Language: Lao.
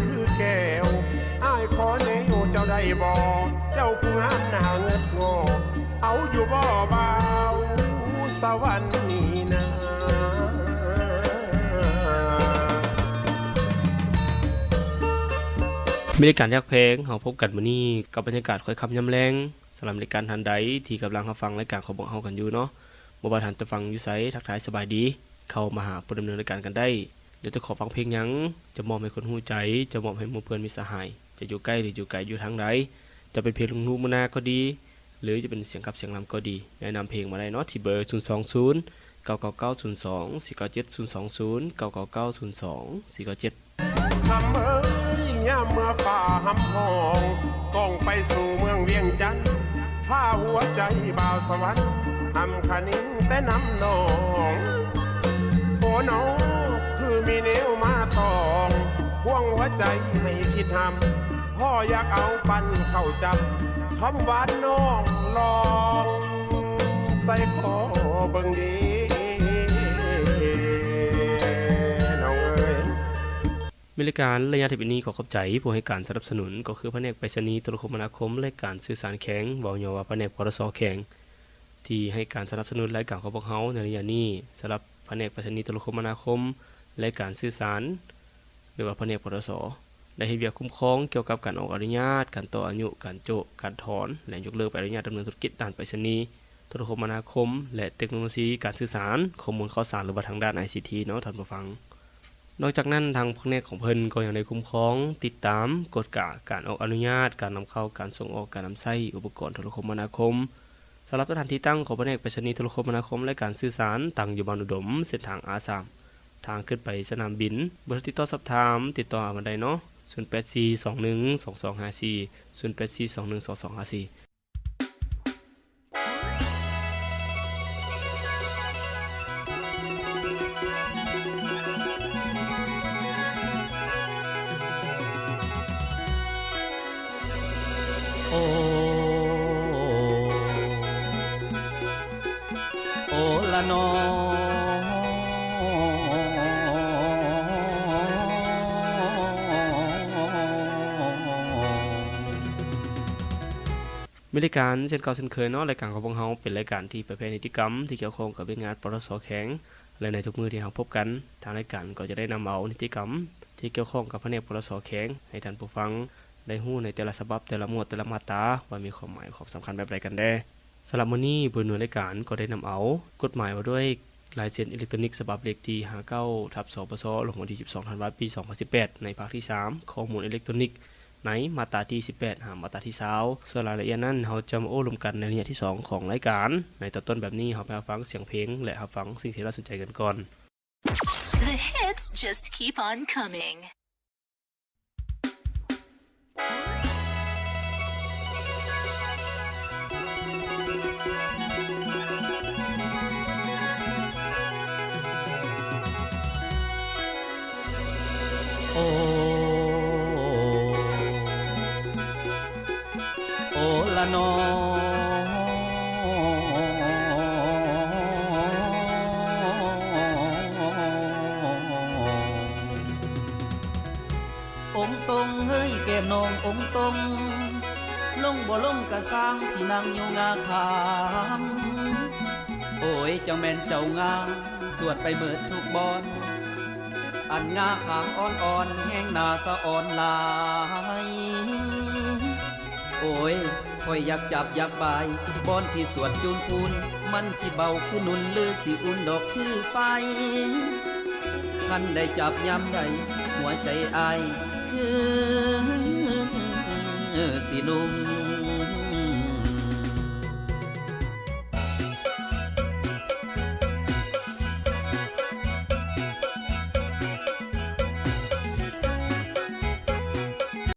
ຄືແກ້ວ ອ້າຍຂໍແນວເຈົ້າໄດ້ບໍ່? ເຈົ້າຜູ້ງາມໜ້າເງິດງໍ ເອົາຢູ່ບໍ່ບ່າວສະຫວັນນີ້ນາ? ມີລາຍການຢາກແພງ ເຮົາພົບກັນມື້ນີ້ກັບບັນຍາກາດຄ່ອຍຄ່ຳຍາມແລງ. ສຳລັບລາຍການທ່ານໃດທີ່ກຳລັງຮັບຟັງລາຍການຂອງພວກເຮົາກັນຢູ່ເນາະ, ບໍ່ວ່າທ່ານຈະຟັງຢູ່ໃສ, ທັກທາຍສະບາຍດີ ເຂົ້າມາຫາຜູ້ດຳເນີນລາຍການກັນໄດ້. ຢາກຈະຂໍຟັງເພງຫຍັງ? ຈະມອບໃຫ້ຄົນຮູ້ໃຈ? ຈະມອບໃຫ້ໝູ່ເພື່ອນມິດສະຫາຍ? ຈະຢູ່ໃກ້ ຫຼື ຢູ່ໄກ ຢູ່ທາງໃດ? ຈະເປັນເພງລຸກມານາກໍດີ ຫຼື ຈະເປັນສຽງຂັບສຽງລຳກໍດີ, ແນະນຳເພງມາໄດ້ເນາະ ທີ່ເບີ ສູນສອງສູນ ເກົ້າເກົ້າເກົ້າ ສູນສອງ ສີ່ເກົ້າເຈັດ ສູນສອງສູນ ເກົ້າເກົ້າເກົ້າ ສູນສອງ ສີ່ເກົ້າເຈັດ. ຄຳເອີຍ ຍາມເມື່ອຟ້າຮຳຮ້ອງ ກ້ອງໄປສູ່ເມືອງວຽງຈັນ ພາຫົວໃຈບ່າວສະຫວັນ ອຳຄະນິງແຕ່ນຳນ້ອງ. ໂອ້ນ້ອງ ຄືມີແນວມາຕ້ອງ ຫ່ວງຫົວໃຈໃຫ້ຄິດຮຳ ພໍ່ຢາກເອົາປັນເຂົ້າຈຳ ຄຳຫວານນ້ອງລອງໃສ່ຄໍເບິ່ງເດ້ ນ້ອງເອີຍ. ມີລາຍການໄລຍະທີ່ເປັນນີ້ ຂໍຂອບໃຈຜູ້ໃຫ້ການສະໜັບສະໜູນ ກໍຄືພະແນກໄປສະນີໂທລະຄົມມະນາຄົມ ແລະ ການສື່ສານແຂວງ, ເວົ້າຫຍໍ້ວ່າພະແນກ ປຕສ ແຂວງ ທີ່ໃຫ້ການສະໜັບສະໜູນລາຍການຂອງພວກເຮົາໃນໄລຍະນີ້. ສຳລັບພະແນກໄປສະນີໂທລະຄົມມະນາຄົມ ແລະ ການສື່ສານ ຫຼືວ່າພະແນກ ປຕສ ໄດ້ເຮັດວຽກຄຸ້ມຄອງກ່ຽວກັບການອອກອະນຸຍາດ, ການຕໍ່ອາຍຸ, ການໂຈະ, ການຖອນ ແລະ ຍົກເລີກໃບອະນຸຍາດດຳເນີນທຸລະກິດດ້ານໄປສະນີ, ໂທລະຄົມມະນາຄົມ ແລະ ເຕັກໂນໂລຊີການສື່ສານ, ຂໍ້ມູນຂ່າວສານ ຫຼືວ່າທາງດ້ານໄອຊີທີເນາະທ່ານຜູ້ຟັງ. ນອກຈາກນັ້ນ ທາງພະແນກຂອງເພິ່ນກໍຍັງໄດ້ຄຸ້ມຄອງ, ຕິດຕາມ, ກວດກາການອອກອະນຸຍາດ, ການນຳເຂົ້າ, ການສົ່ງອອກ, ການນຳໃຊ້ອຸປະກອນໂທລະຄົມມະນາຄົມ. ສຳລັບສະຖານທີ່ຕັ້ງຂອງພະແນກໄປສະນີໂທລະຄົມມະນາຄົມ ແລະ ການສື່ສານ ຕັ້ງຢູ່ບ້ານອຸດົມ, ເສັ້ນທາງ ອາສາມ ທາງຂຶ້ນໄປສະໜາມບິນ. ເບີໂທຕິດຕໍ່ສອບຖາມ ຕິດຕໍ່ຫາມາໄດ້ເນາະ ສູນແປດສີ່ສອງໜຶ່ງສອງສອງຫ້າສີ່ ສູນແປດສີ່ສອງໜຶ່ງສອງສອງຫ້າສີ່. ໂອ ໂອລະນໍ. ມີລາຍການເຊັ່ນເກົ່າເຊັ່ນເຄີຍເນາະ, ລາຍການຂອງພວກເຮົາເປັນລາຍການທີ່ເຜີຍແຜ່ນິຕິກຳທີ່ກ່ຽວຂ້ອງກັບວຽກງານ ປຕສ ແຂວງ ແລະ ໃນທຸກມື້ທີ່ເຮົາພົບກັນ, ທາງລາຍການກໍຈະໄດ້ນຳເອົານິຕິກຳທີ່ກ່ຽວຂ້ອງກັບພະແນກ ປຕສ ແຂວງ ໃຫ້ທ່ານຜູ້ຟັງໄດ້ຮູ້ໃນແຕ່ລະສະບັບ, ແຕ່ລະໝວດ, ແຕ່ລະມາດຕາ ວ່າມີຄວາມໝາຍ, ຄວາມສຳຄັນແບບໃດກັນແດ່. ສຳລັບມື້ນີ້ ຜູ້ດຳເນີນລາຍການກໍໄດ້ນຳເອົາກົດໝາຍວ່າດ້ວຍ ລາຍເຊັນອີເລັກໂຕຣນິກ ສະບັບເລກທີຫ້າເກົ້າ ທັບ ສປສ ລົງວັນທີສິບສອງ ທັນວາ ປີສອງພັນສິບແປດ ໃນພາກທີສາມ ຂໍ້ມູນອີເລັກໂຕຣນິກ ໃນມາດຕາທີສິບແປດ ຫາ ມາດຕາທີຊາວ. ສ່ວນລາຍລະອຽດນັ້ນ ເຮົາຈະມາໂອ້ລົມກັນໃນໄລຍະທີສອງຂອງລາຍການ. ໃນຕອນຕົ້ນແບບນີ້ ເຮົາໄປຮັບຟັງສຽງເພງ ແລະ ຮັບຟັງສິ່ງທີ່ໜ້າສົນໃຈກັນກ່ອນ. The hits just keep on coming. ໂອ ໂອລະນໍ ອົງຕົງເຮີ້ຍ ແກ້ມນ້ອງອົງຕົງ ລົງບໍ່ລົງກະຊ່າງ ຊິນັ່ງຢູ່ງາຂາມ. ໂອ້ຍ ຈັ່ງແມ່ນເຈົ້າງາມ ສວດໄປເໝິດທຸກບ່ອນ ອັນງາຂາມອ່ອນໆ ແຮງໜ້າສະອອນຫຼາຍ. ໂອ້ຍ ຂ້ອຍຢາກຈັບຢາກບາຍ ບ່ອນທີ່ສວດຈູນຄູນ ມັນຊິເບົາຄືນຸ່ນ ຫຼືຊິອຸ່ນດອກຄືໄຟ? ຄັນໄດ້ຈັບຍາມໃດ ຫົວໃຈອ້າຍຄືຊິນຸ່ມ.